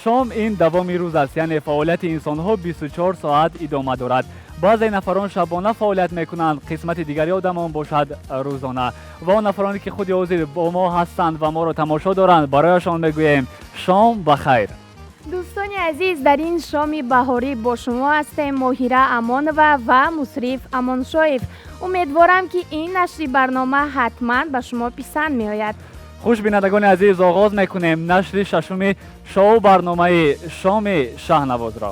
Шом ин давоми рӯз аст, яъне фаъолияти инсонҳо 24 соат идома дорад. Баъзе нафарон шабона фаъолият мекунанд, қисмати дигари одамон бошад рӯзона. Ва он нафароне ки худи ҳозир бо мо ҳастанд ва моро тамошо доранд, барояшон мегӯем: шом ба хайр. Дӯстони азиз, дар ин шоми баҳорӣ бо шумо ҳастем Моҳира Амонова ва Мусриф Амоншоев. Умедворам, ки ин нашри барнома ҳатман ба шумо писанд меояд. Хуш, бинандагони азиз, оғоз мекунем нашри шашуми шоу барномаи Шоми шаҳнавозро.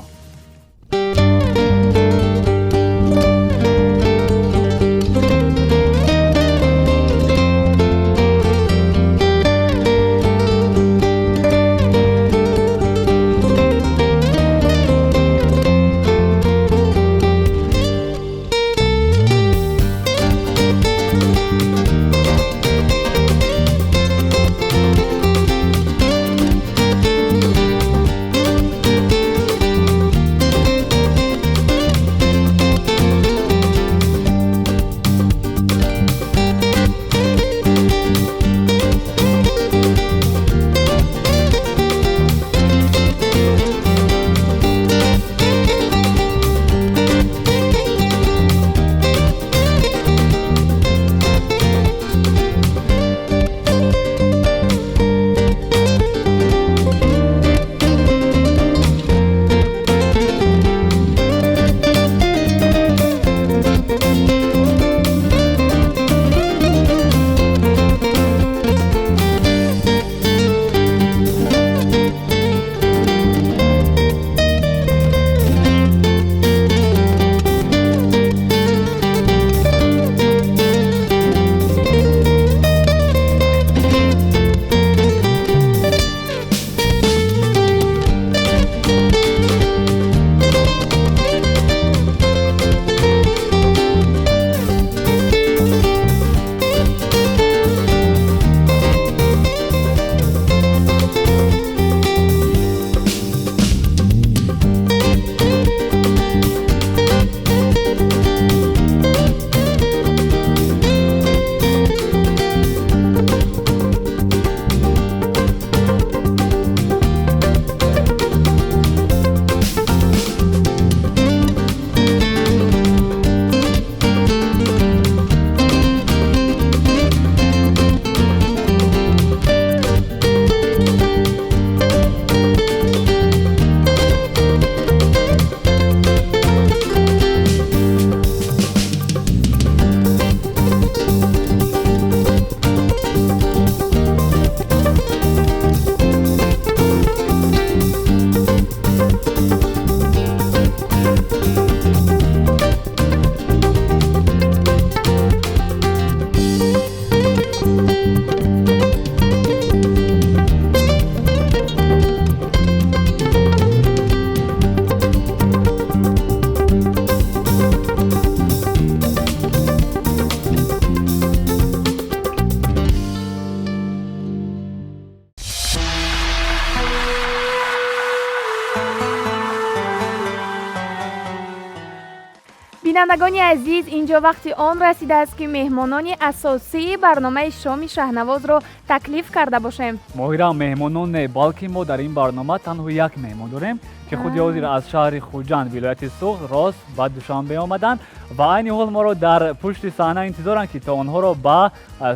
Бинандагони азиз, инҷо вақти он расидааст, ки меҳмонони асосии барномаи Шоми шаҳнавозро таклиф карда бошем. Моҳира, меҳмонон не, балки мо дар ин барнома танҳо як меҳмон дорем, ки худи ҳозир аз шаҳри Хуҷанд, вилояти Суғд, рост ба Душанбе омаданд ва айни ҳол моро дар пушти саҳна интизоранд, ки то онҳоро ба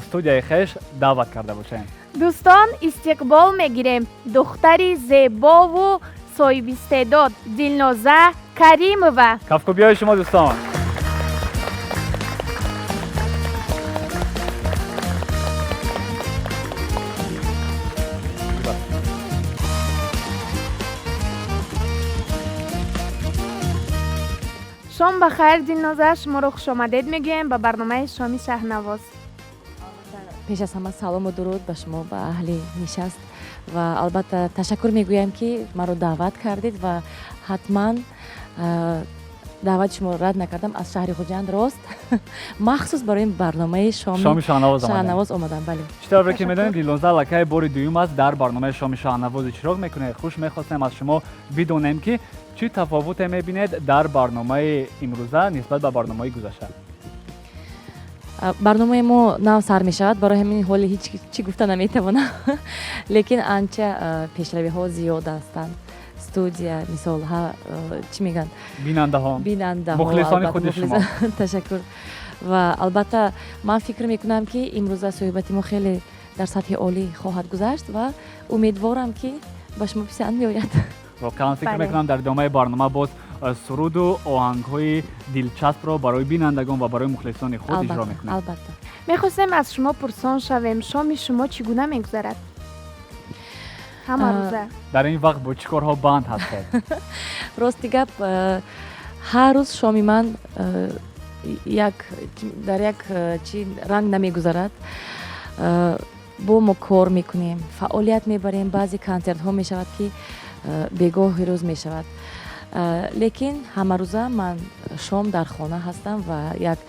студияи хеш даъват карда бошем. Дӯстон, истиқбол мегирем духтари зебову соҳибистеъдод Дилноза Каримова. Кафкӯбиҳои шумо, дӯстон. Шом ба хайр, Дилноза, шуморо хушомадед мегӯем ба барномаи Шоми шаҳнавоз. Пеш аз ҳама салому дуруд ба шумо, ба аҳли нишаст ва албатта ташаккур мегӯям, ки маро даъват кардед ва ҳатман даъвати шуморо рад накардам. Аз шаҳри Хуҷанд рост махсус барои барномаи Шоми шаҳнавоз. Шаҳнавоз омадам, бале. Чӣ тавре ки медонед, Дилноза аллакай бори дуюм аст дар барномаи Шоми шаҳнавоз иштирок мекунед. Хуш, мехостем аз шумо бидонем, ки чӣ тафовуте мебинед дар барномаи имрӯза нисбат ба барномаи гузашта? Барномаи мо нав сар мешавад, барои ҳамин ҳоли ҳеҷ чӣ гуфта наметавонам, лекин анча пешравиҳо зиёд ҳастанд. студия, мисол, чӣ мегӯянд, бинандаҳо, бинандаҳо, мухлисони худи шумо. Ташаккур. Ва албатта ман фикр мекунам, ки имрӯза суҳбати мо хеле дар сатҳи олӣ хоҳад гузашт ва умедворам, ки ба шумо писанд меояд. Воқеан, фикр мекунам, дар идомаи барнома боз суруду оҳангҳои дилчаспро барои бинандагон ва барои мухлисони худ иҷро мекунем. Албатта. Мехостем аз шумо пурсон шавем, шоми шумо чӣ гуна мегузарад ҳама рӯза? Дар ин вақт бо чӣ корҳо банд ҳастед? Рости гап, ҳар рӯз шоми ман як дар як чи ранг намегузарад. Бо мо кор мекунем, фаъолият мебарем, баъзе консертҳо мешавад, ки бегоҳи рӯз мешавад, лекин ҳамарӯза ман шом дар хона ҳастам ва як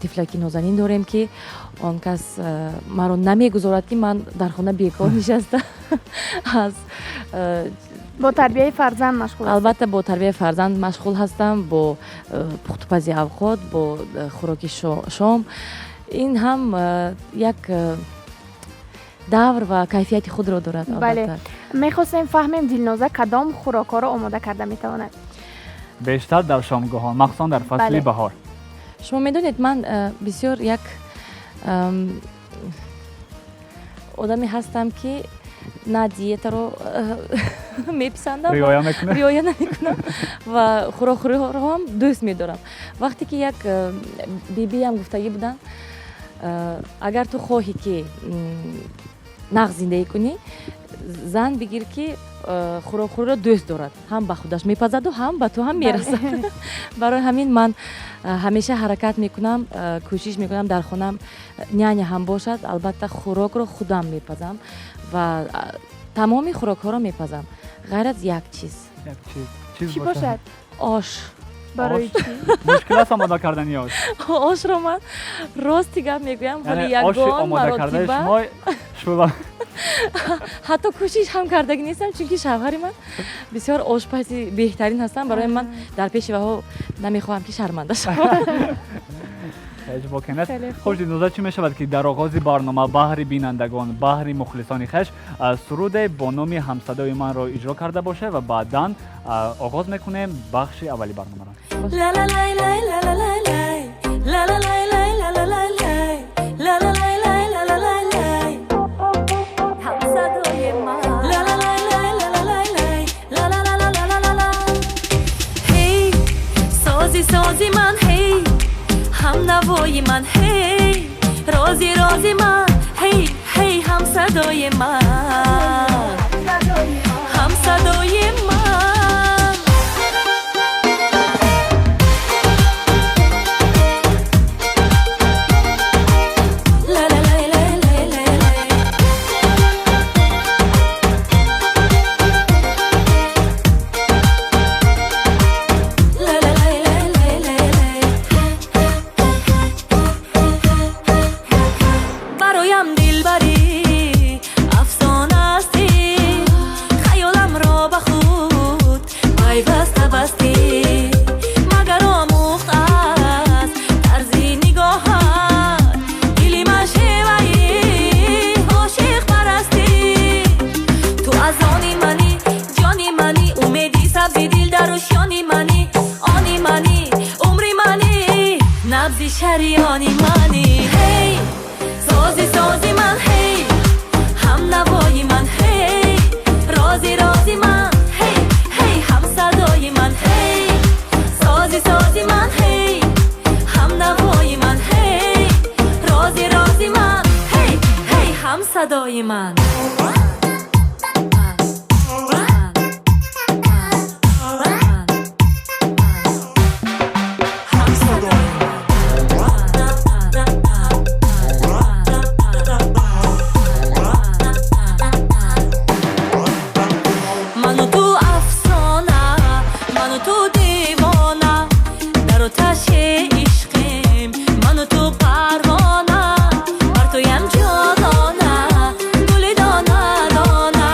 тифлаки нозанин дорем, ки он кас маро намегузорад, ки ман дар хона бекор нишаста аз Бо тарбияи фарзанд машғул? Албатта, бо тарбияи фарзанд машғул ҳастам, бо пухтупази авқот, бо хӯроки шом. Ин ҳам як давр ва кайфияти худро дорад. Бале, мехостем фаҳмем, Дилноза кадом хӯрокҳоро омода карда метавонад? Бештар дар шомгоҳон, махсусан дар фасли баҳор. Шумо медонед, ман бисёр як одаме ҳастам, ки на диетаро меписандам, риоя мекунед? Риоя намекунам ва хӯрокхӯриҳоро ҳам дӯст медорам. Вақте ки як бибиям гуфтагӣ буданд: «Агар ту хоҳӣ, ки нағз зиндагӣ кунӣ, зан бигир, ки хӯрокхӯриро дӯст дорад, ҳам ба худаш мепазаду, ҳам ба ту ҳам мерасад». Барои ҳамин ман ҳамеша ҳаракат мекунам, кӯшиш мекунам, дар хонаам няня ҳам бошад, албатта, хӯрокро худам мепазам ва тамоми хӯрокҳоро мепазам, ғайр аз як чиз. Чӣ бошад? Ош. Барои чӣ? Мушкил аст омода кардани ош? Ошро ман, рости гап мегӯям, ҳоли ягон маротиба ҳатто кӯшиш ҳам кардагӣ нестам, чунки шавҳари ман бисёр ошпази беҳтарин ҳастанд. Барои ман дар пеши ваҳо намехоҳам, ки шарманда шавам. Ҳеҷ боке нест. Хуш, Дилноза, чӣ мешавад, ки дар оғози барнома баҳри бинандагон, баҳри мухлисони хеш суруде бо номи «Ҳамсадои манро» иҷро карда бошед ва баъдан оғоз мекунем бахши аввали барномаро. Сози сози ман, ҳей, ҳамнавои ман, ҳей, рози рози ман, ҳей, ҳей, ҳамсадои ман, ҳамсадои ман. Бароям дилбарӣ афсонаасти, хаёламро ба худ пайваста бастӣ, магар омӯхт аз тарзи нигоҳат дили ман шеваи ошиқпарастӣ. Ту аз они манӣ, ҷони манӣ, умеди сабзи дил дар ушёни манӣ, они манӣ, умри манӣ, набзи шариёни манӣ. Ҳей, сози сози ман, ҳей, ҳамнавои ман, ҳей, рози рози ман, ҳей, ҳей, ҳамсадои ман, ҳей, сози сози ман, ҳей, ҳамнавои ман, ҳей, рози рози ман, ҳей, ҳей, ҳамсадои ман. Ману ту афсона, ману ту девона, дар оташи ишқем, ману ту парвона, бар туям ҷонона, гули дона дона,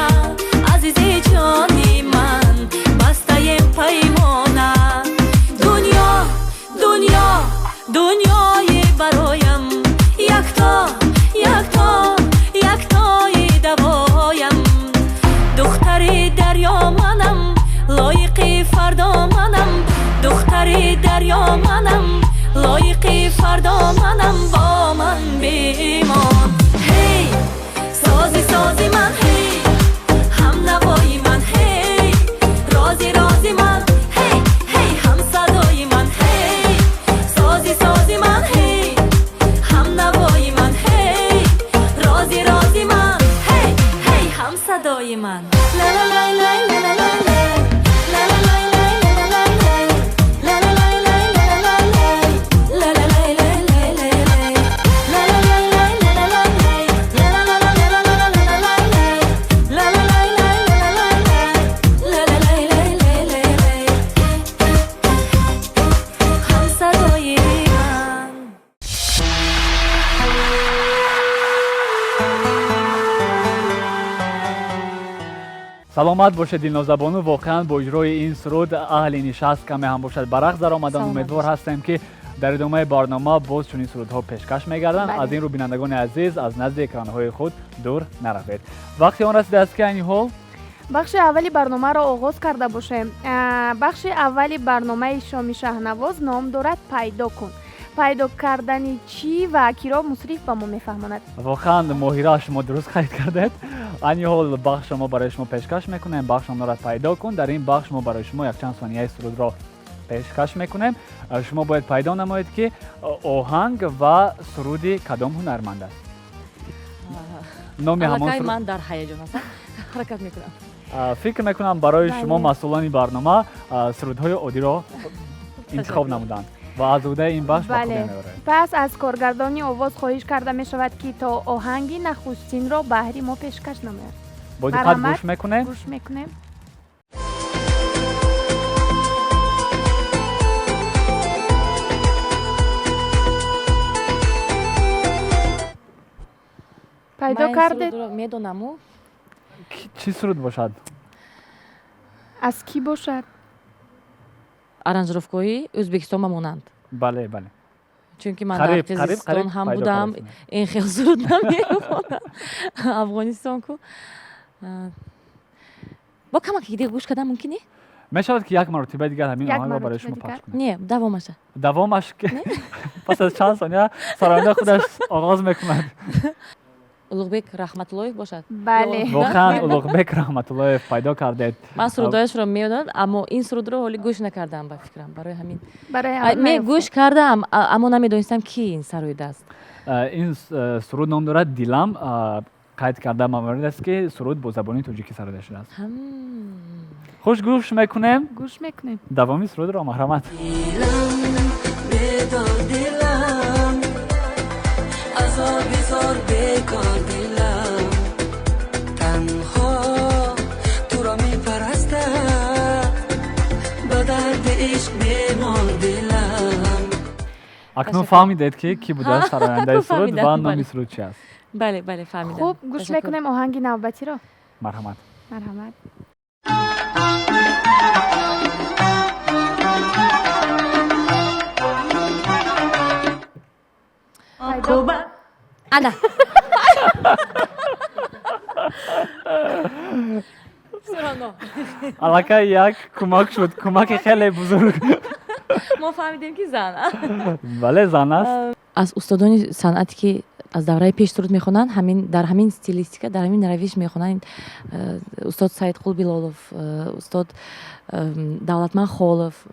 азизи ҷони ман, бастаем паймона. Дунё, дунё, дунёи бароям якто, якто, яктои давоям, духтари дарё манам. Лоиқи фардо манам, бо ман бимон. Ҳей, сози, сози ман, ҳей, ҳамнавои ман, ҳей, рози, рози ман, ҳей, ҳей, ҳамсадои ман, ҳей, сози, сози ман, ҳей, ҳамнавои ман, ҳей, рози, рози ман, ҳей, ҳей, ҳамсадои ман. Ла-ла-лай-лай, ла-ла-лай-лай, ла-ла-лай-лай, ла-ла-лай-лай, ла-ла-лай-лай, ла-ла-лай-лай, ла-ла-лай-лай-лай-лай-лай, ла-ла-лай-лай, ла-ла-лай-лай, ла-ла-ла-ла-ла-ла-ла-ла-лай, ла-ла-лай-лай, ла-ла-лай-лай, ла-ла-лай-лай-лай-лай-лай, ҳамсадои ман. Саломат бошед, Дилнозабону. Воқеан, бо иҷрои ин суруд аҳли нишаст каме ҳам бошад, ба рақс даромаданд. Саломат Умедвор бошед. ҳастем, ки дар идомаи барнома боз чунин сурудҳо пешкаш мегарданд. Бале. Аз ин рӯ, бинандагони азиз, аз назди экранҳои худ дур наравед. Вақти он расидааст, ки айни ҳол бахши аввали барномаро оғоз карда бошем. Бахши аввали барномаи шоми шаҳнавоз ном дорад «Пайдо кун». Пайдо кардани чӣ ва киро Мусриф ба мо мефаҳмонад. Воқеан, Моҳира, шумо дуруст қайд кардед. Айни ҳол бахшро мо барои шумо пешкаш мекунем. Бахш ном дорад «Пайдо кун». Дар ин бахш мо барои шумо якчанд сонияи сурудро пешкаш мекунем. Шумо бояд пайдо намоед, ки оҳанг ва суруди кадом ҳунарманд аст, номи ҳамон Аллакай суруд. ман дар ҳаяҷон ҳастам, ҳаракат мекунам. Фикр мекунам, барои шумо Бале. масъулони барнома сурудҳои оддиро интихоб намуданд ва аз уҳдаи ин бахш ба Бале. худо меоред. Пас аз коргардони овоз хоҳиш карда мешавад, ки то оҳанги нахустинро баҳри мо пешкаш намояд. Бо диққат Марҳамат. гӯш мекунем. Гӯш мекунем. Пайдо Ман ин кардед? сурудро медонаму. Чӣ суруд бошад? Аз кӣ бошад? Аранжировкаҳои Ӯзбекистон ба монанд. Бале. Чунки ман дар Қариб, қариб, Қирғизистон қариб ҳам пайдо будам, кардед. ин хел суруд намехонам. Афғонистон ку. Бо камаки дига гӯш кардан мумкин не? Мешавад, ки як маротиба дигар ҳамин Як оҳангро барои маротиба шумо дигар. пахш кунем. Не, давомаша. Давомаш ки пас аз чанд сония сароянда худаш оғоз мекунад. Улуғбек Раҳматуллоев бошад? Бале. Воқеан, Улуғбек Раҳматуллоев, пайдо кардед. Ман сурудҳояшро медонам, аммо ин сурудро ҳоли гӯш накардам, ба фикрам, барои ҳамин. Барои Ме ҳамин гӯш кардам, аммо намедонистам, ки ин сароидааст. Ин суруд ном дорад «Дилам». Қайд карда маврид аст, ки суруд бо забони тоҷикӣ сароида шудааст. Хуш, гӯш мекунем. Гӯш мекунем. Давоми сурудро, марҳамат. Дилам бедор, дилам азор безор, бекор дилам танҳо туро мепарастад, ба дарди ишқ бемор дилам. Акнун фаҳмидед, ки кӣ будааст сарояндаи Акнун суруд ва фаҳмидам, номи бале. суруд чи аст. Бале, фаҳмидам. Хуб, гӯш Ташаккур. мекунем оҳанги навбатиро. Марҳамат. Марҳамат. Пайдо Ана. Аллакай як кӯмак шуд, кӯмаки хеле бузург. Мо фаҳмидем, ки зан. Бале, зан аст. Аз устодони санъате, ки аз давраи пеш суруд мехонанд, ҳамин дар ҳамин стилистика, дар ҳамин равиш мехонанд, устод Саидқул Билолов, устод Давлатман Холов,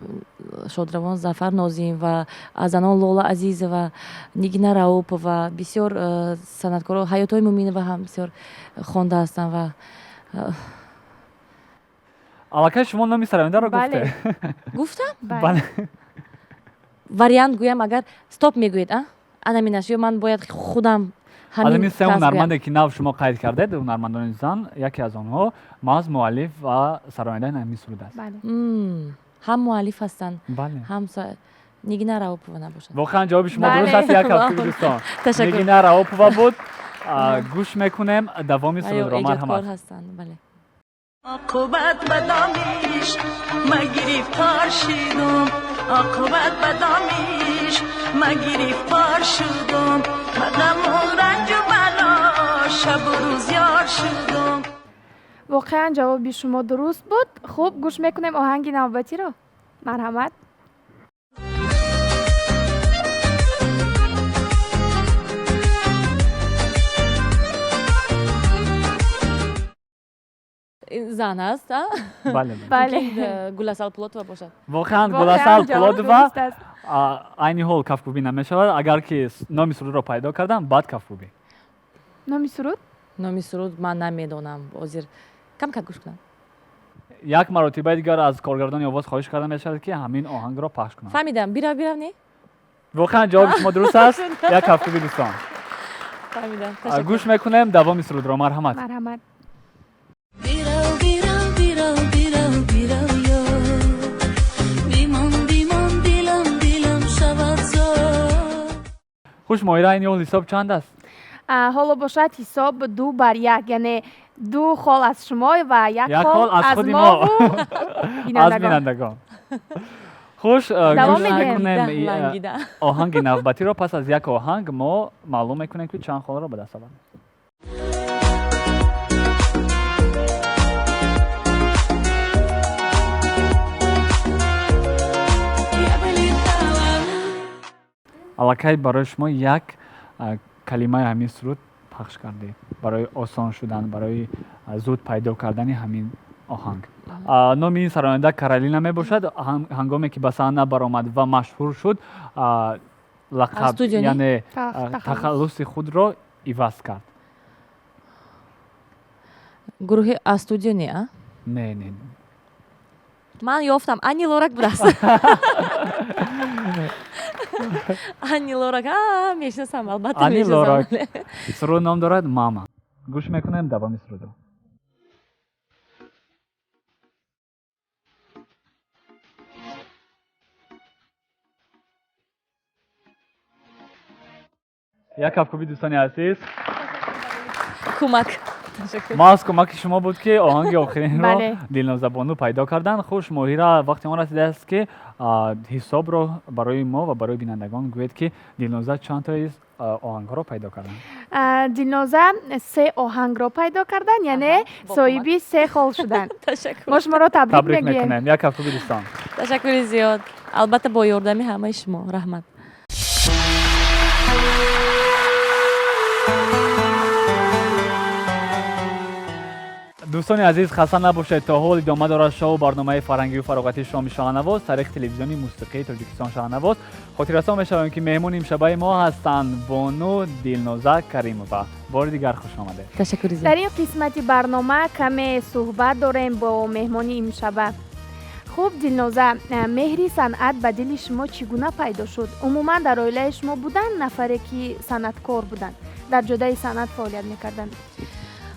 шодравон Зафар Нозим ва аз занон Лола Азизова, Нигина Раупова, бисёр санъаткоро, Ҳаётҳои Муминова ҳам бисёр хонда ҳастанд ва Аллакай шумо номи сарояндаро Бале. гуфте. Гуфтам. Бале. Вариант гӯям, агар стоп мегӯед, а анаминаш ё ман бояд худам Аз ҳамин се кас гӯям? ҳунарманде, ки нав шумо қайд кардед, ҳунармандони зан, яке аз онҳо маҳз муаллиф ва сарояндаи ҳамин суруд аст. Бале. Ҳам муаллиф ҳастанд, Бале. ҳам Нигина Раупова набошад? Воқеан, ҷавоби шумо Бале. дуруст аст. Як ҳафт, дӯстон. Ташаккур. Нигина Раупова буд. Гӯш мекунем давоми Ва ё сурудро. эҷодкор Марҳамат. ҳастанд, бале. Оқибат ба домиш ма гирифтор шидум, оқибат ба домиш ма гирифтор шудум, ба ғаму ранҷу бало шабу рӯз ёр шудум. Воқеан, ҷавоби шумо дуруст буд. Хуб, гӯш мекунем оҳанги навбатиро. Марҳамат. Зан аст, а? Бале. Бале. Гуласал Пулотова бошад. Воқеан Гуласал Пулотова айни ҳол кафкӯбӣ намешавад. Агар ки номи сурудро пайдо кардам, баъд кафкӯбӣ. Номи суруд? Номи суруд ман намедонам. Ҳозир кам-кам гӯш кунам. Як маротибаи дигар аз коргардони овоз хоҳиш карда мешавад, ки ҳамин оҳангро пахш кунанд. Фаҳмидам. Бирав, бирав, не? Воқеан ҷавоби шумо дуруст аст. Як кафкӯбӣ, дӯстон. Фаҳмидам. Гӯш мекунем давоми сурудро. Марҳамат. Марҳамат. Бирав, бирав, бирав, бирав, бирав, ёр. Бимон, бимон, дилам, дилам шавад зор. Хуш, Моҳира, айни ҳол ҳисоб чанд аст? Ҳоло бошад ҳисоб 2-1, яъне 2 хол аз шумо ва 1 хол аз мову аз бинандагон. Хуш, гӯш мекунем оҳанги навбатиро. Пас аз як оҳанг мо маълум мекунем, ки чанд холро ба даст овардем. Аллакай барои шумо як калимаи ҳамин суруд пахш кардед барои осон шудан, барои зуд пайдо кардани ҳамин оҳанг. Номи ин сароянда Каролина мебошад. Ҳангоме ки ба саҳна баромад ва машҳур шуд, лақаб, яъне тахаллуси худро иваз кард. Гурӯҳи аз студио не, а? Не, не. Ман ёфтам, Ани Лорак будааст. Ани Лорак, мешинасам, албатта. Ани Лорак. Суруд ном дорад Мама. Гӯш мекунем давоми сурудро. Як кафкӯбӣ, дӯстони азиз. Кӯмак. Маҳз кӯмаки шумо буд, ки оҳанги охиринро Дилнозабону пайдо карданд. Хуш, Моҳира, вақти он расидааст, ки ҳисобро барои мо ва барои бинандагон гӯед, ки Дилноза чанд тои оҳангҳоро пайдо карданд. Дилноза 3 оҳангро пайдо карданд, яъне соҳиби 3 хол шуданд. Мо шуморо табрик мекунем. Як кафкӯбӣ, дӯстон. Ташаккури зиёд. Албатта, бо ёрдами ҳамаи шумо. Раҳмат. Дӯстони азиз, хаста набошед, то ҳол идома дорад шоу барномаи фарҳангию фароғатии шоми Шаҳнавоз тариқи телевизиони мусиқии Тоҷикистон Шаҳнавоз. Хотиррасон мешавем, ки меҳмони имшабаи мо ҳастанд бону Дилноза Каримова. Бори дигар хуш омадед. Ташаккури зиёд. Дар ин қисмати барнома каме суҳбат дорем бо меҳмони имшаба. Хуб, Дилноза, меҳри санъат ба дили шумо чӣ гуна пайдо шуд? Умуман дар оилаи шумо буданд нафаре, ки санъаткор буданд, дар ҷодаи санъат фаъолият мекарданд?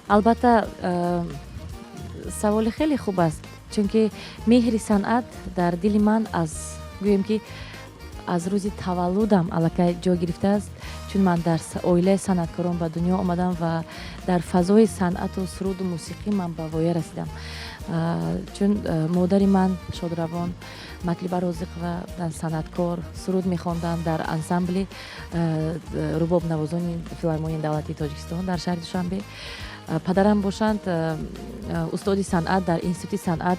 Албатта, саволи хеле хуб аст, чунки меҳри санъат дар дили ман аз, гӯем ки, аз рӯзи таваллудам аллакай ҷой гирифтааст, чун ман дар оилаи санъаткорон ба дунё омадам ва дар фазои санъату суруду мусиқӣ ман ба воя расидам. Чун модари ман шодравон Матлиба Розиқова санъаткор, суруд мехонданд дар ансамбли рубобнавозони филармонияи давлатии Тоҷикистон дар шаҳри Душанбе. Падарам бошанд устоди санъат, дар институти санъат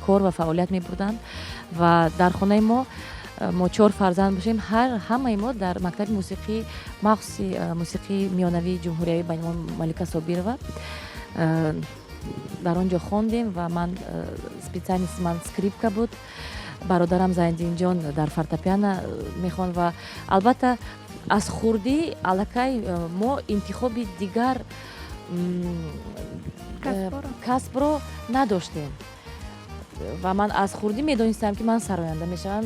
кор ва фаъолият мебурданд ва дар хонаи мо 4 фарзанд бошем, ҳамаи мо дар мактаби мусиқӣ, махсуси мусиқии миёнавии ҷумҳуриявӣ ба номи Малика Собирова дар он ҷо хондем ва ман специальность ман скрипка буд. Бародарам Зайниддинҷон дар фортепиано мехонд ва албатта аз хурдӣ аллакай мо интихоби дигар касбро надоштем ва ман аз хурдӣ медонистам, ки ман сароянда мешавам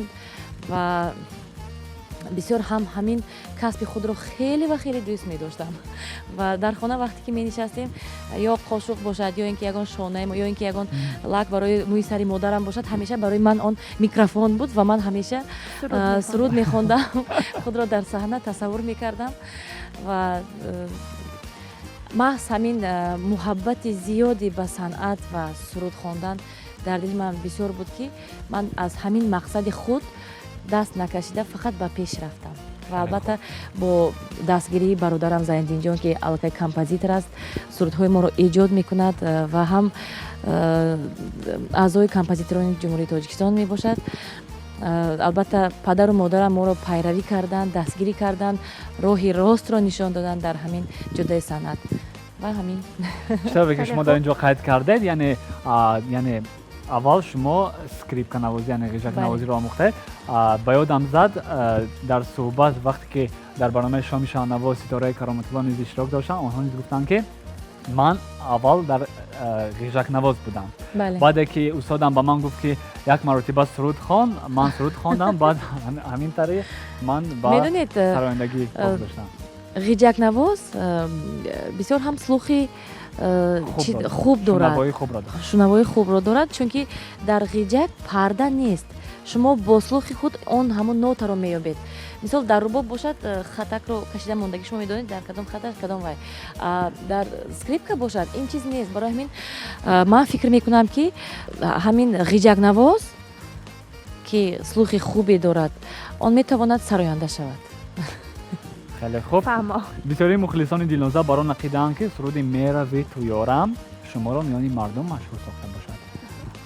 ва бисёр ҳам ҳамин касби худро хеле ва хеле дӯст медоштам. Ва дар хона вақте ки менишастем, ё қошуқ бошад, ё ин ки ягон шона, ё ин ки ягон лак барои мӯи сари модарам бошад, ҳамеша барои ман он микрофон буд ва ман ҳамеша суруд мехондам, худро дар саҳна тасаввур мекардам ва маҳз ҳамин муҳаббати зиёде ба санъат ва суруд хондан дар дили ман бисёр буд, ки ман аз ҳамин мақсади худ даст накашида фақат ба пеш рафтам. Ва албатта бо дастгирии бародарам Зайниддинҷон, ки аллакай композитор аст, сурудҳои моро эҷод мекунад ва ҳам аъзои композиторони Ҷумҳурии Тоҷикистон мебошад. Албатта, падару модарам моро пайравӣ карданд, дастгирӣ карданд, роҳи ростро нишон доданд дар ҳамин ҷодаи санъат. Ва ҳамин. Чӣ тавре ки шумо дар ин ҷо қайд кардед, яъне аввал шумо скрипканавозӣ, яъне ғиҷакнавозиро омӯхтед. Ба ёдам зад, дар суҳбат, вақте ки дар барномаи «Шоми шаҳнавоз» Ситораи Кароматулло низ иштирок доштанд, онҳо низ гуфтанд, ки ман аввал дар ғиҷакнавоз будам, баъде ки устодам ба ман гуфт, ки як маротиба суруд хон, ман суруд хондам, баъд ҳамин тариқ ман ба Медонед, сарояндагӣ роҳ доштам. Ғиҷакнавоз бисёр ҳам слухи хуб дорад, шунавои хубро дорад, чунки дар ғиҷак парда нест, шумо бо слухи худ он ҳамон нотаро меёбед. Мисол, дар рубоб бошад, хатакро кашида мондагӣ, шумо медонед, дар кадом хата кадом вай. Дар скрипка бошад, ин чиз нест. Барои ҳамин ман фикр мекунам, ки ҳамин ғиҷакнавоз, ки слухи хубе дорад, он метавонад сароянда шавад. Хеле хуб. Бисёри мухлисони Дилноза бар он ақидаанд, ки суруди «Мерави ту ёрам» шуморо миёни мардум машҳур сохта бошад.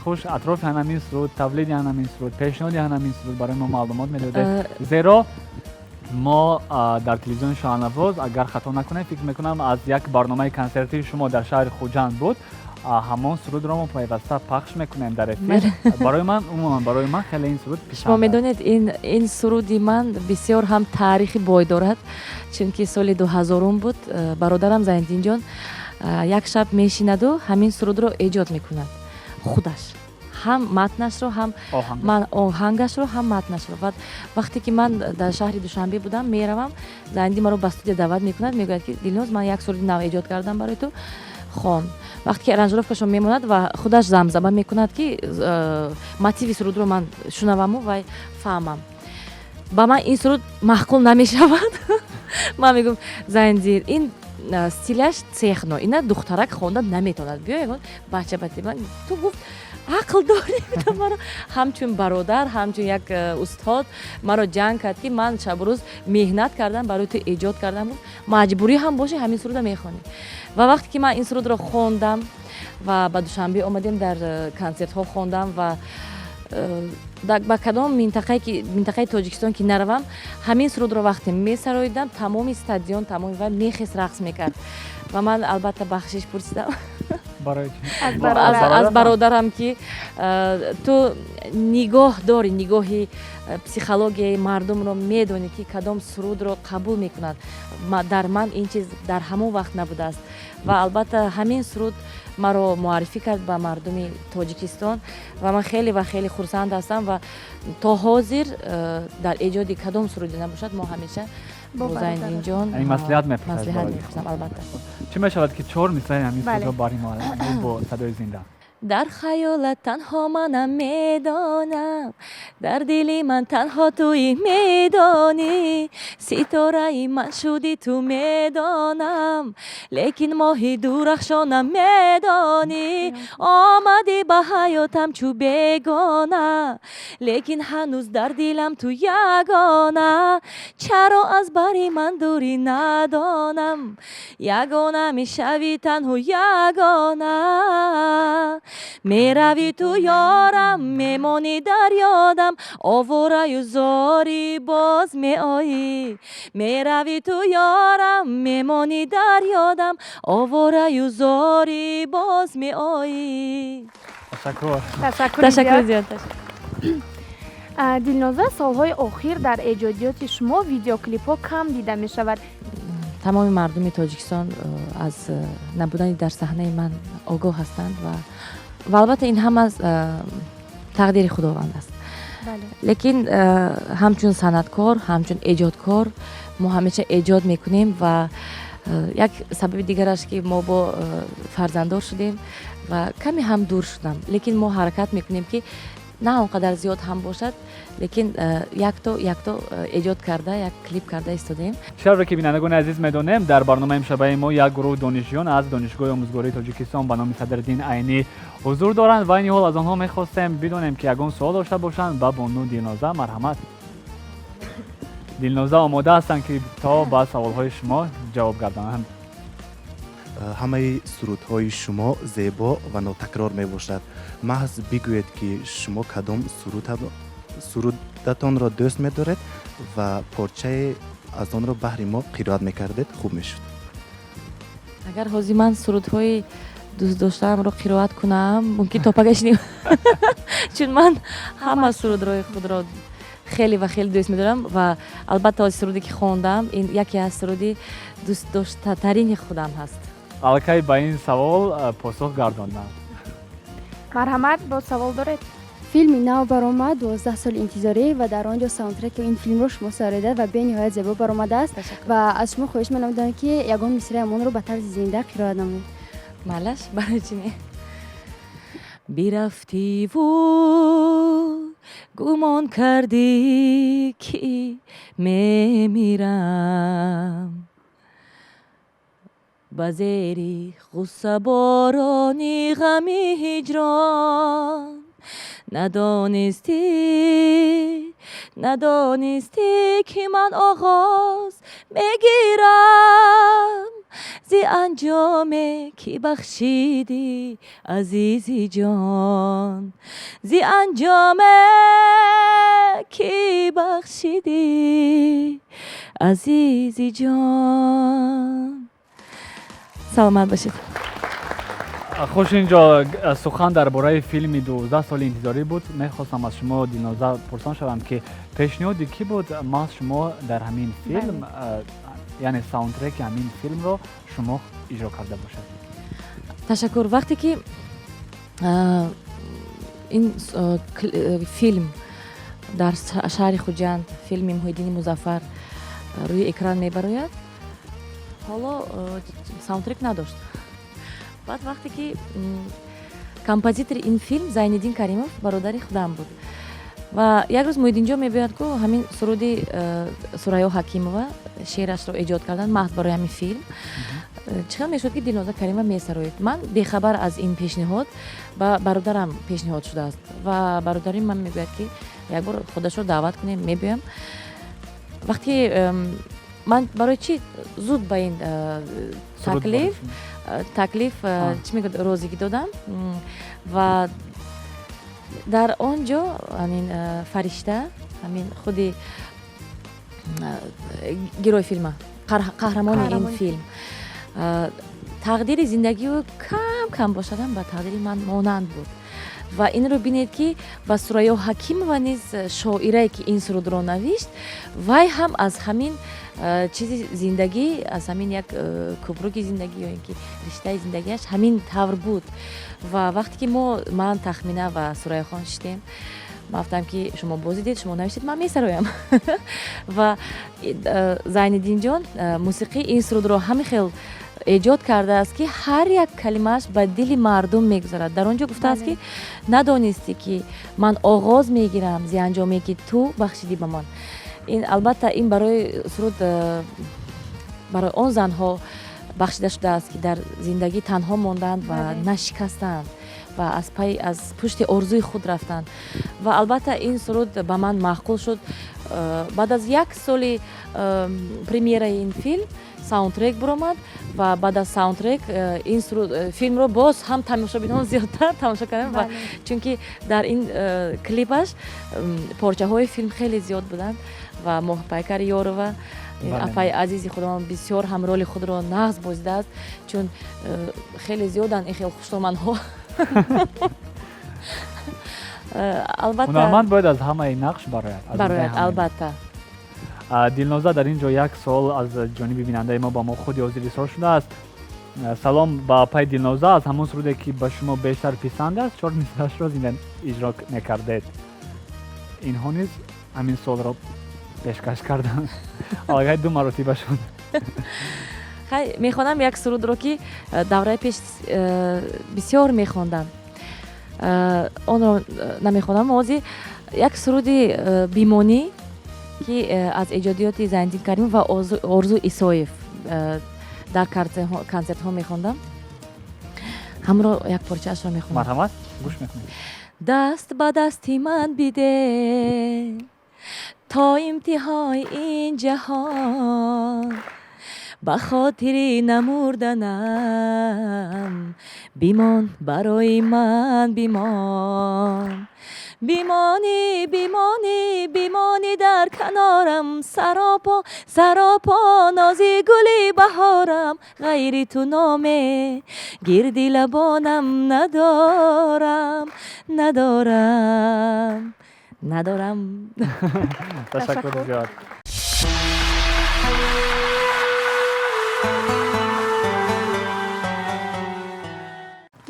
Хуш, атрофи ҳанамин суруд, тавлиди ҳанамин суруд, пешниҳоди ҳанамин суруд барои мо маълумот медодед, зеро мо дар телевизиони «Шоҳнавоз», агар хато накунем, фикр мекунам, аз як барномаи консертии шумо дар шаҳри Хуҷанд буд, ҳамон сурудро мо пайваста пахш мекунем дар эфир. Барои ман, умуман барои ман хеле ин суруд писанд. Шумо медонед, ин суруди ман бисёр ҳам таърихи бой дорад, чунки соли 2000-ум буд, бародарам Зайниддинҷон як шаб мешинаду ҳамин сурудро эҷод мекунад худаш, ҳам матнашро, ҳам ман оҳангашро, ҳам матнашро. Баъд вақте ки ман дар шаҳри Душанбе будам, меравам, Зайниддин маро ба студия даъват мекунад, мегӯяд, ки Дилноз, ман як суруди нав эҷод кардам барои ту, хон. Вақте ки аранжировкашро мемонад ва худаш замзама мекунад, ки мотиви сурудро ман шунаваму вай фаҳмам, ба ман ин суруд маъқул намешавад. Ман мегӯям: «Зайниддин, ин стиляш техно, ина духтарак хонда наметавонад, биё ягон бача бати ман». Ту, гуфт, ақл дорӣ? Маро ҳамчун бародар, ҳамчун як устод маро ҷанг кард, ки ман шабу рӯз меҳнат кардам, барои ту эҷод кардам, гуфт, маҷбурӣ ҳам бошӣ, ҳамин суруда мехонӣ. Ва вақте ки ман ин сурудро хондам ва ба Душанбе омадем, дар консертҳо хондам ва ба кадом минтақаи Тоҷикистон ки наравам, ҳамин сурудро вақте месароидам, тамоми стадион, тамоми вай мехест, рақс мекард. Ва ман албатта бахшиш пурсидам аз бародарам, ки ту нигоҳ дорӣ, нигоҳи психологияи мардумро медонӣ, ки кадом сурудро қабул мекунад. Дар ман ин чиз дар ҳамон вақт набудааст. Ва албатта ҳамин суруд маро муаррифӣ кард ба мардуми Тоҷикистон ва ман хеле ва хеле хурсанд ҳастам. Ва то ҳозир дар эҷоди кадом суруде набошад, мо ҳамеша бо Зайниддинҷон маслиҳат. Маслиҳат мепурсам, албатта. Чӣ мешавад, ки чор мисраи ҳамин сурудро бари мо бо садои зинда? Дар хаёлат танҳо манам, медонам, дар дили ман танҳо туӣ, медонӣ, ситораи ман шудӣ ту, медонам, лекин моҳи дурахшонам, медонӣ, омадӣ ба ҳаётам чу бегона, лекин ҳанӯз дар дилам ту ягона. Чаро аз бари ман дурӣ, надонам, ягона мешавӣ, танҳо ягона. Меравӣ ту ёрам, мемонӣ дар ёдам, овораю зорӣ боз меоӣ. Меравӣ ту ёрам, мемонӣ дар ёдам, овораю зорӣ боз меоӣ. Ташаккур. Ташаккури зиёд. Дилноза, солҳои охир дар эҷодиёти шумо видеоклипҳо кам дида мешавад. Тамоми мардуми Тоҷикистон аз набудани дар саҳнаи ман огоҳ ҳастанд ва албатта ин ҳама тақдири Худованд аст, лекин ҳамчун санъаткор, ҳамчун эҷодкор мо ҳамеша эҷод мекунем. Ва як сабаби дигараш, ки мо бо фарзанддор шудем ва каме ҳам дур шудам, лекин мо ҳаракат мекунем, ки на он қадар зиёд ҳам бошад, лекин якто якто эҷод карда, як клип карда истодаем. Чӣ ки, бинандагони азиз, медонем, дар барномаи имшабаи мо як гурӯҳ донишҷӯён аз Донишгоҳи омӯзгории Тоҷикистон ба номи Садриддин Айнӣ ҳузур доранд ва айни ҳол аз онҳо мехостем бидонем, ки ягон суол дошта бошанд ба бону Дилноза. Марҳамат, Дилноза омода ҳастанд, ки то ба саволҳои шумо ҷавоб гардонанд. Ҳамаи сурудҳои шумо зебо ва нотакрор мебошад. Маҳз бигӯед, ки шумо кадом сурудатонро дӯст медоред ва порчае аз онро баҳри мо қироат мекардед, хуб мешуд. Агар ҳозир ман сурудҳои дӯстдоштаамро қироат кунам, мумкин то пагашни, чун ман ҳама сурудҳои худро хеле ва хеле дӯст медорам. Ва албатта, ҳозир суруде ки хондам, ин яке аз суруди дӯстдоштатарини худам ҳаст. Аллакай ба ин савол посух гардондам. Марҳамат, боз савол доред? Филми нав баромад, 12 соли интизорӣ, ва дар он ҷо саундтреки ин филмро шумо сароида ва бениҳоят зебо баромадааст. Ва аз шумо хоҳиш менамудам, ки ягон мисраи онро ба тарзи зинда қироат намоед. Майлаш, барои чӣ не? Бирафтиву гумон кардӣ, ки мемирам, ба зери ғуссаборони ғами ҳиҷрон. Надонистӣ, надонистӣ, ки ман оғоз мегирам зи анҷоме, ки бахшидӣ, азизи ҷон, зи анҷоме, ки бахшидӣ, азизи ҷон. Саломат бошед. Хуш, инҷо сухан дар бораи филми 12 соли интизорӣ буд. Мехостам аз шумо, Дилноза, пурсон шавам, ки пешниҳоди кӣ буд, маҳз шумо дар ҳамин филм, яъне саундтреки ҳамин филмро шумо иҷро карда бошед? Ташаккур. Вақте ки ин филм дар шаҳри Хуҷанд, филми Муҳиддини Музаффар, рӯи экран мебарояд, ҳоло саундтрек надошт. Баъд вақте ки композитори ин филм Зайниддин Каримов, бародари худам буд, ва як рӯз Муҳиддинҷон мебиёяд ку ҳамин суруди Сурайё Ҳакимова шеърашро эҷод кардан маҳз барои ҳамин филм, чӣ хел мешуд, ки Дилноза Каримова месароид? Ман бехабар аз ин пешниҳод, ба бародарам пешниҳод шудааст, ва бародари ман мегӯяд, ки як бор худашро даъват кунем, мебиёям. Вақте ман барои чӣ зуд ба ин таклиф, чӣ мегӯяд, розигӣ додам, ва дар он ҷо ҳамин фаришта, ҳамин худи герой филма, қаҳрамони ин филм, тақдири зиндагиу кам кам бошадам, ба тақдири ман монанд буд. Ва инро бинед, ки ва Сурайё Ҳакимова низ, шоирае ки ин сурудро навишт, вай ҳам аз ҳамин чизи зиндагӣ, аз ҳамин як кӯпруки зиндагӣ ё ин ки риштаи зиндагиаш ҳамин тавр буд. Ва вақте ки мо, ман, Тахмина ва Сурайёхон шиштем, ман гуфтам, ки шумо бозидед, шумо навиштед, ман месароям. Ва Зайниддинҷон мусиқии ин сурудро ҳамин хел эҷод кардааст, ки ҳар як калимааш ба дили мардум мегузарад. Дар он ҷо гуфтааст, ки надонистӣ, ки ман оғоз мегирам зи анҷоме, ки ту бахшидӣ ба ман. Ин албатта, ин барои суруд барои он занҳо бахшида шудааст, ки дар зиндагӣ танҳо монданд ва нашикастанд ва аз пай, аз пушти орзуи худ рафтанд. Ва албатта, ин суруд ба ман маъқул шуд. Баъд аз як соли премьераи ин филм саундтрек буромад ва баъд аз саундтрек ин филмро боз ҳам тамошобинон зиёдтар тамошо карданд, ва чунки дар ин клипаш порчаҳои филм хеле зиёд буданд. Ва Моҳпайкар Ёрова, апаи азизи худамон, бисёр ҳам роли худро нағз бозидааст, чун хеле зиёданд ин хел хуштоманҳо, албатта. Ҳунарманд бояд аз ҳамаи нақш барояд. Барояд, албатта. Дилноза, дар ин ҷо як суол аз ҷониби бинандаи мо ба мо худи ҳозир ирсол шудааст. Салом ба апаи Дилноза, аз ҳамон суруде, ки ба шумо бештар писанд аст, чор мисраашро зинда иҷро мекардед. Инҳо низ ҳамин суолро пешкаш карданд, аллакай ду маротиба шуд. Хай, мехонам як сурудро, ки давраи пеш бисёр мехондам. Онро намехонам ҳозир, як суруди бимонӣ, ки аз эҷодиёти Зайниддин Каримов ва Орзу Исоев дар консертҳо мехондам. Ҳамро як порчаашро мехонам. Марҳамат, гӯш мекунем. Даст ба дасти ман биде то интиҳои ин ҷаҳон, ба хотири намурданам бимон, барои ман бимон. Бимонӣ, бимонӣ, бимонӣ дар канорам, саропо, саропо нози гули баҳорам, ғайри ту номе гирди лабонам надорам, надорам, надорам. Ташаккур зиёд.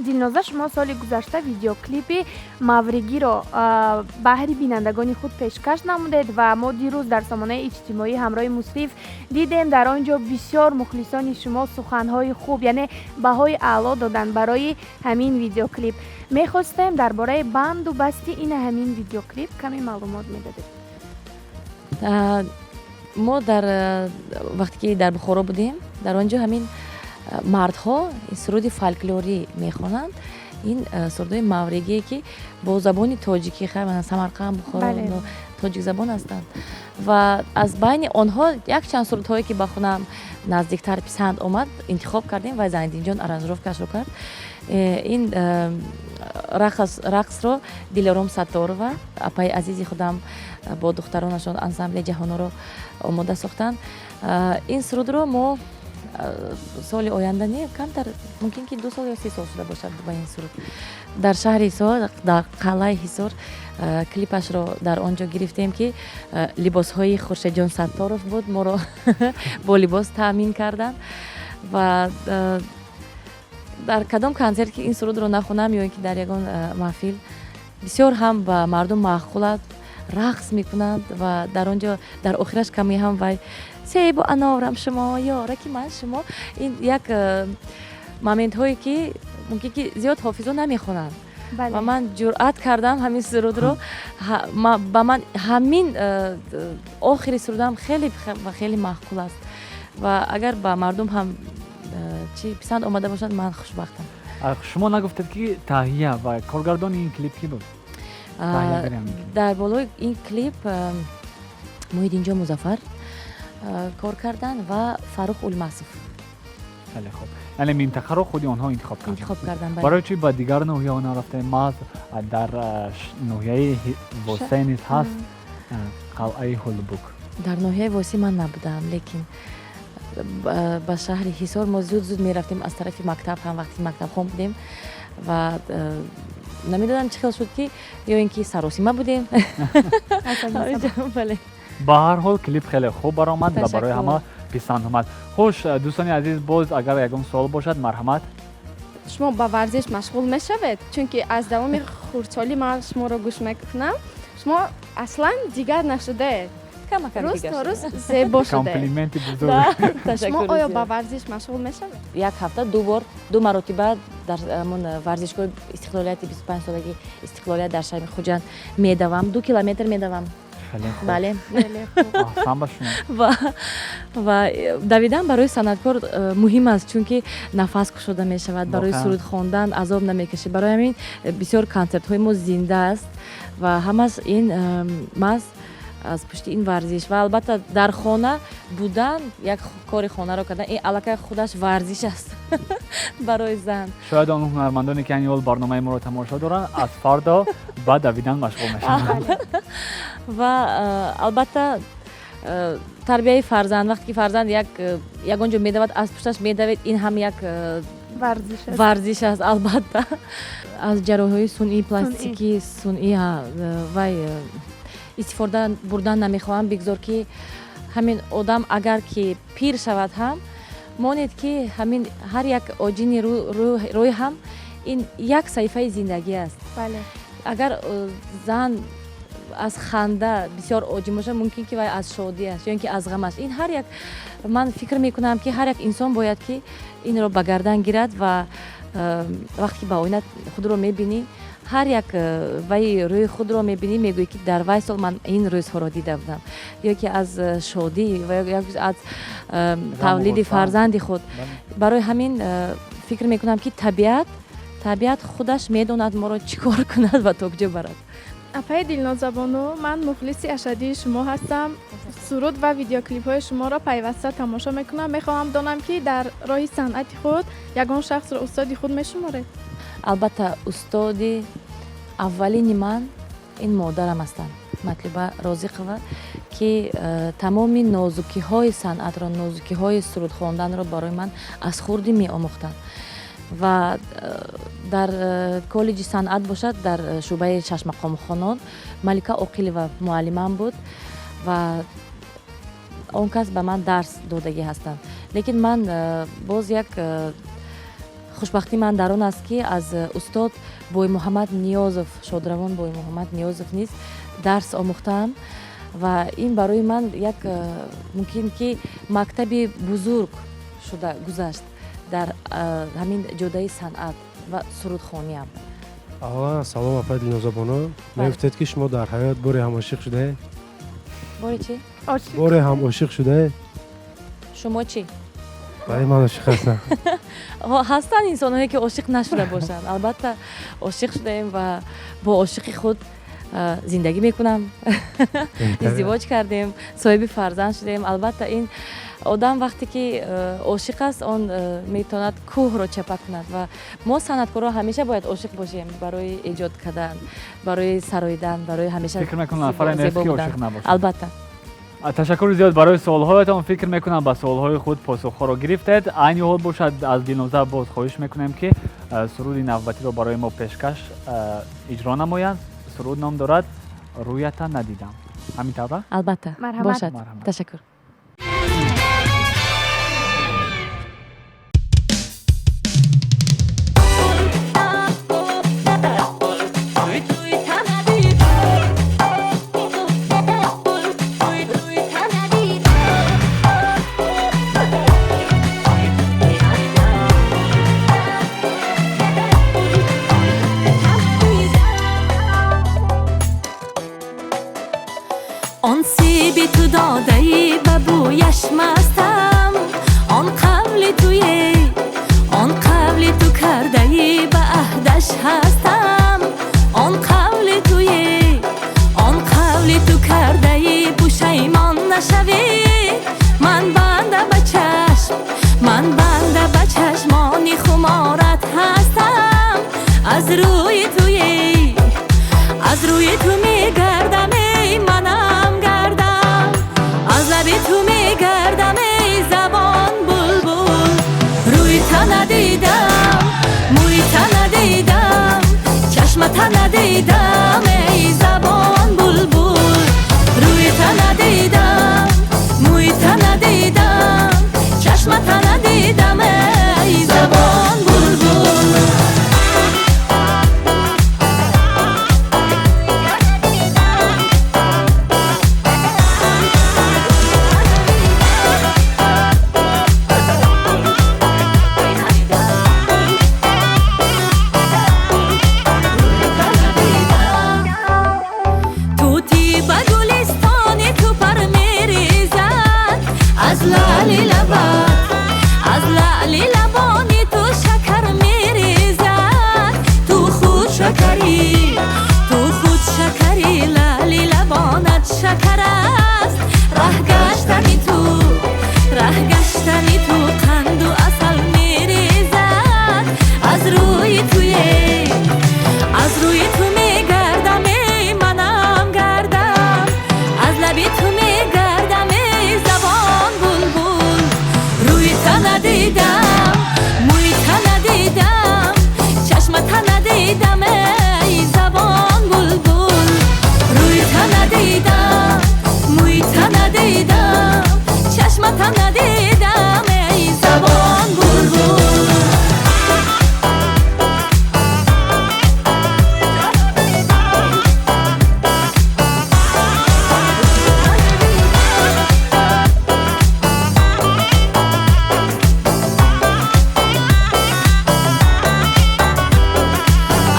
Дилноза, шумо соли гузашта видеоклипи мавригиро баҳри бинандагони худ пешкаш намудед ва мо дирӯз дар сомонаи иҷтимоӣ ҳамроҳи Мусриф дидем, дар он ҷо бисёр мухлисони шумо суханҳои хуб, яъне баҳои аъло доданд барои ҳамин видеоклип. Мехостем дар бораи банду басти ина ҳамин видеоклип каме маълумот медодед. Мо дар вақте ки дар Бухоро будем, дар он ҷо ҳамин мардҳо суруди фольклорӣ мехонанд, ин сурудҳои мавригие, ки бо забони тоҷикӣ, Самарқанд, Бухоро тоҷикзабон ҳастанд, ва аз байни онҳо якчанд сурудҳое, ки ба худам наздиктар писанд омад, интихоб кардем ва Зайниддинҷон аранжировкашро кард. Ин рақсро Дилором Сатторова, апаи азизи худам, бо духтаронашон ансамбли ҷаҳоноро омода сохтанд. Ин сурудро мо соли оянда, не, камтар, мумкин ки 2 сол ё 3 сол шуда бошад, ба ин суруд дар шаҳри Ҳисор, дар қалъаи Ҳисор клипашро дар он ҷо гирифтем, ки либосҳои Хуршедҷон Сатторов буд, моро бо либос таъмин карданд. Ва дар кадом консерт ки ин сурудро нахонам ё ин ки дар ягон маҳфил, бисёр ҳам ба мардум маъқул аст, рақс мекунанд. Ва дар он ҷо дар охираш каме ҳам вай себу анорам шумо, ёраки ман шумо, ин як моментҳое, ки мумкин ки зиёд ҳофизо намехонанд, ва ман ҷуръат кардам ҳамин сурудро. Ба ман ҳамин охири сурудам хеле ва хеле маъқул аст ва агар ба мардум ҳам чӣ писанд омада бошад, ман хушбахтам. Шумо нагуфтед, ки таҳия ва коргардони ин клип кӣ буд? Дар болои ин клип Муҳиддинҷон Музаффар кор карданд ва Фаррух Улмасов. Хеле хуб, яъне минтақаро худи онҳо интихоб карданд? Интихоб карданд. Барои чӣ ба дигар ноҳияҳо нарафтем? Маҳз дар ноҳияи Восеъ низ ҳаст қалъаи Ҳулбук. Дар ноҳияи Восеъ ман набудам, лекин ба шаҳри Ҳисор мо зуд зуд мерафтем аз тарафи мактаб ҳам, вақте мактабхон будем. Ва намедонам, чӣ хел шуд, ки ё ин ки саросима будем. Бале. Ба ҳар ҳол, клип хеле хуб баромад ва барои ҳама писанд омад. Хуш, дӯстони азиз, боз агар ягон суол бошад, марҳамат. Шумо ба варзиш машғул мешавед? Чунки аз давоми хурдсолӣ ман шуморо гӯш мекунам, шумо аслан дигар нашудаед, рӯз то рӯз зебо шудаед. Комплименти бузург. Шумо оё ба варзиш машғул мешавед? Як ҳафта ду бор, ду маротиба дар ҳамон варзишгоҳи истиқлолияти, 25-солаги истиқлолият дар шаҳри Хуҷанд медавам, 2 километр медавам. Бале. Аҳсан ба шумо. Ва давидан барои санъаткор муҳим аст, чунки нафас кушода мешавад, барои суруд хондан азоб намекашӣ. Барои ҳамин бисёр консертҳои мо зинда аст ва ҳамаш ин маҳз аз пушти ин варзиш. Ва албатта, дар хона будан, як кори хонаро кардан, ин аллакай худаш варзиш аст барои зан. Шояд он ҳунармандоне, ки айни ҳол барномаи моро тамошо доранд, аз фардо ба давидан машғул мешаванд. Ва албатта, тарбияи фарзанд, вақте ки фарзанд як ягон ҷо медавад, аз пушташ медавед, ин ҳам як варзиш аст. Албатта, аз ҷарроҳиҳои сунъӣ, пластикӣ, сунъӣ вай истифода бурдан намехоҳам. Бигзор, ки ҳамин одам агар ки пир шавад ҳам, монед, ки ҳамин ҳар як оҷини рӯй ҳам ин як саҳифаи зиндагӣ аст. Агар зан аз ханда бисёр оҷин бошад, мумкин ки вай аз шодиаш ё ин ки аз ғамаш. Ин ҳар як, ман фикр мекунам, ки ҳар як инсон бояд ки инро ба гардан гирад. Ва вақте ки ба оина худро мебинӣ, ҳар як вай рӯи худро мебинӣ, мегӯӣ, ки дар вай сол ман ин рӯзҳоро дида будам, ё ки аз шодӣ ва ё аз тавлиди фарзанди худ. Барои ҳамин фикр мекунам, ки табиат худаш медонад моро чӣ кор кунад ва то куҷо барад. Апаи Дилнозабону, ман мухлиси ашаддии шумо ҳастам, суруд ва видеоклипҳои шуморо пайваста тамошо мекунам. Мехоҳам донам, ки дар роҳи санъати худ ягон шахсро устоди худ мешуморед? Албатта, устоди аввалини ман ин модарам ҳастанд, Матлуба Розиқова, ки тамоми нозукиҳои санъатро, нозукиҳои суруд хонданро барои ман аз хурдӣ меомӯхтанд. Ва дар коллеҷи санъат бошад, дар шӯъбаи шашмақомхонон Малика Оқилова муаллимам буд ва он кас ба ман дарс додагӣ ҳастанд. Лекин ман боз як хушбахтии ман дар он аст, ки аз устод Боймуҳаммад Ниёзов, шодравон Боймуҳаммад Ниёзов низ дарс омӯхтаам ва ин барои ман як мумкин ки мактаби бузург шуда гузашт дар ҳамин ҷодаи санъат ва сурудхониам. Аввалан, салом, апай Дилнозабону. Мегуфтед, ки шумо дар ҳаёт боре ҳам ошиқ шудаед? Боре чӣ? Боре ҳам ошиқ шудаед? Шумо чӣ? Бале, ман ошиқ ҳастам. Ҳастанд инсонҳое, ки ошиқ нашуда бошанд. Албатта, ошиқ шудаем ва бо ошиқи худ зиндагӣ мекунам. Издивоҷ кардем, соҳиби фарзанд шудем. Албатта, ин одам вақте ки ошиқ аст, он метавонад кӯҳро чапа кунад ва мо санъаткорҳо ҳамеша бояд ошиқ бошем барои эҷод кардан, барои сароидан, барои ҳамеша Фикр мекунам, нафаре нест, ки ошиқ набошад. Албатта. Ташаккури зиёд барои суолҳоятон. Фикр мекунам, ба суолҳои худ посухҳоро гирифтед. Айни ҳол бошад, аз Дилноза боз хоҳиш мекунем, ки суруди навбатиро барои мо пешкаш иҷро намоянд. Суруд ном дорад «Рӯята надидам». Ҳамин тавра? Албатта, бошад. Ташаккур. Он себи ту додаӣ, ба бӯяш мастам, он қавли туе, он қавли ту кардаӣ, ба аҳдаш ҳастам. Он қавли туе, он қавли ту кардаӣ, пушаймон нашавӣ. Ман банда ба чашм, ман банда ба чашмони хуморат ҳастам. Аз рӯи туе, аз рӯи ту мегардам, эй манам гардам, аз лаби ту мегардам, эй забон булбул. Рӯи та надидам, мӯи та надидам, чашма та надидам, эй забон булбул. Рӯи та надидам, мӯи та надидам, чашма та надидам, эй забон булбул. Тути ба гулистони ту пар мерезад, аз лаъли лабат, аз лаъли лабони ту шакар мерезад. Ту худ шакарӣ, ту худ шакарӣ, лаъли лабонат шакар аст. Раҳ гаштани ту, раҳ гаштани ту қанду асал мерезад. Аз рӯи туе, аз рӯи ту мегардам, эй манам гардам, аз лаби ту мегардам, эй забон булбул. Рӯи та надидам, мӯи та надидам, чашма та надидам, эй забон булбул. Рӯи та надидам, мӯи та надидам, чашма та надидам, эй забон булбул.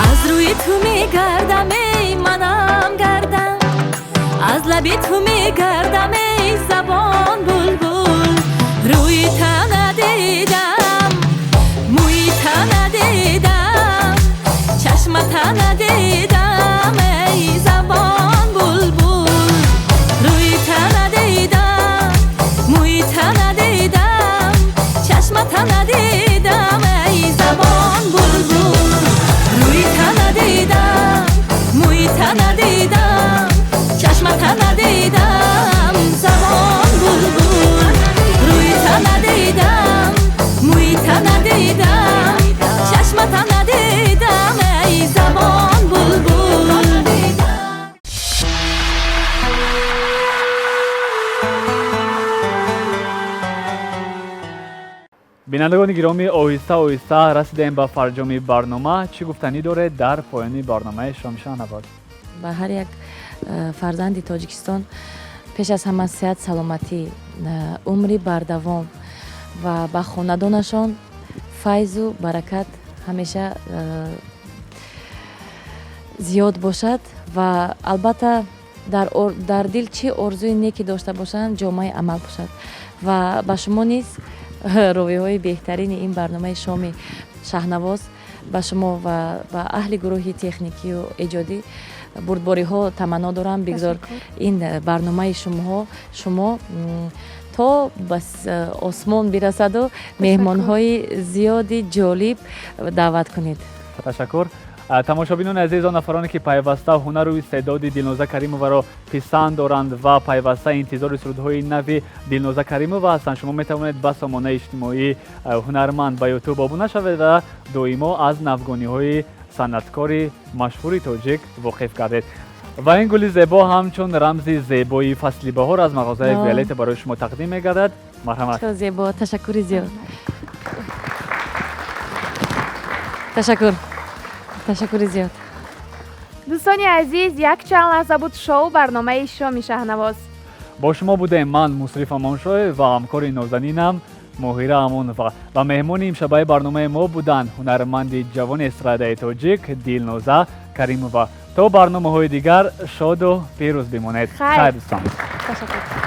Аз рӯи ту мегардам, эй манам гардам, аз лаби ту мегардам, эй забон булбул. Рӯи та надидам, мӯи та надидам, чашма та надидам, эй забон булбул. Рӯи та надидам, мӯи та надидам, чашма та надидам, эй забон булбул. Рӯи та надидам, мӯи та надидам. Бинандагони гиромӣ, оҳиста оҳиста расидаем ба фарҷоми барнома. Чӣ гуфтанӣ доред дар поёни барномаи Шоми Шаҳнавоз? Ба ҳар як фарзанди Тоҷикистон пеш аз ҳама сеҳат, саломатӣ, умри бардавом ва ба хонадонашон файзу баракат ҳамеша зиёд бошад ва албатта дар дил чӣ орзуи неке дошта бошанд, ҷомаи амал бошад. Ва ба шумо низ, ровиҳои беҳтарини ин барномаи Шоми Шаҳнавоз, ба шумо ва ба аҳли гурӯҳи техникию эҷодӣ бурдбориҳо таманно дорам. Бигзор ин барномаи шумо то ба осмон бирасаду меҳмонҳои зиёди ҷолиб даъват кунед. Ташаккур. Тамошобинони азиз, он нафароне ки пайваста ҳунару истеъдоди Дилноза Каримоваро писанд доранд ва пайваста интизори сурудҳои нави Дилноза Каримова ҳастанд, шумо метавонед ба сомонаи иҷтимоии ҳунарманд ба Ютуб обуна шавед ва доимо аз навгониҳои санъаткори машҳури тоҷик воқиф гардед. Ва ин гули зебо ҳамчун рамзи зебои фасли баҳор аз мағозаи Виолета барои шумо тақдим мегардад. Марҳамат. Зебо, ташаккури зиёд, ташаккур, ташаккури зиёд. Дӯстони азиз, якчанд лаҳза буд шоу барномаи Шоми Шаҳнавоз. Бо шумо будем ман, Мусриф Амоншоев, ва ҳамкори нозанинам Моҳира Амонова, ва меҳмони имшабаи барномаи мо буданд ҳунарманди ҷавони эстрадаи тоҷик Дилноза Каримова. То барномаҳои дигар шоду пирӯз бимонед. Хайр, дӯстон. Ташаккур.